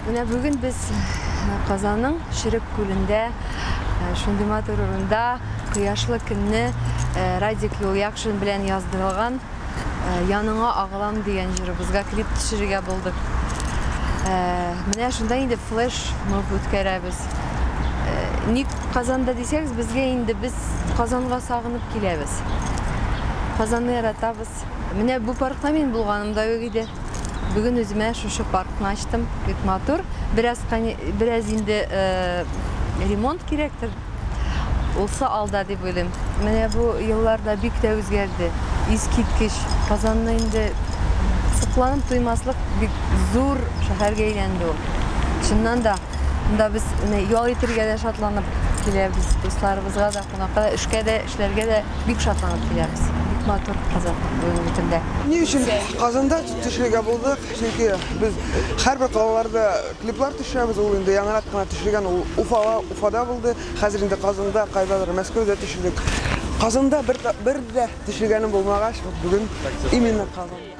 Менә бүген без Казанның Шөрек күлендә, шундый матур урында, кояшлы көнне Радик Юлъякшин белән яздырылган Яныңа агылам дигән җырыбызга клип төшерергә булдык. Менә шунда инде флеш моб үткәрәбез. Ник Казанда дисәгез, безгә инде без Казанга сагынып киләбез. Казанны яратабыз. Менә бу паркта мин булганым да юк иде. Бүген үземә шушы паркны ачтым. Бик матур. Бераз, бераз инде ремонт кирәктер. Улсы алда дип уйлыйм. Менә бу елларда бик тә үзгәрде. Искиткеч. Казанны инде сокланып туймаслык бик зур шәһәргә әйләнде ул. Чыннан да, монда без менә ял итергә дә шатланып киләбез. Дусларыбызга да, кунакка да, эшкә дә, эшләргә дә бик шатланып киләбез. Бик матур Казан бүгенге көндә. Ни өчен Казанда төшерергә булдык? Чөнки без һәрбер калаларда клиплар төшерәбез. Ул инде яңарак кына төшергән, ул Уфала, Уфада булды. Хәзер инде Казанда, кайдадыр Мәскәүдә төшердек. Казанда бер, бер дә төшергәнем булмагач, вот бүген именно Казанда.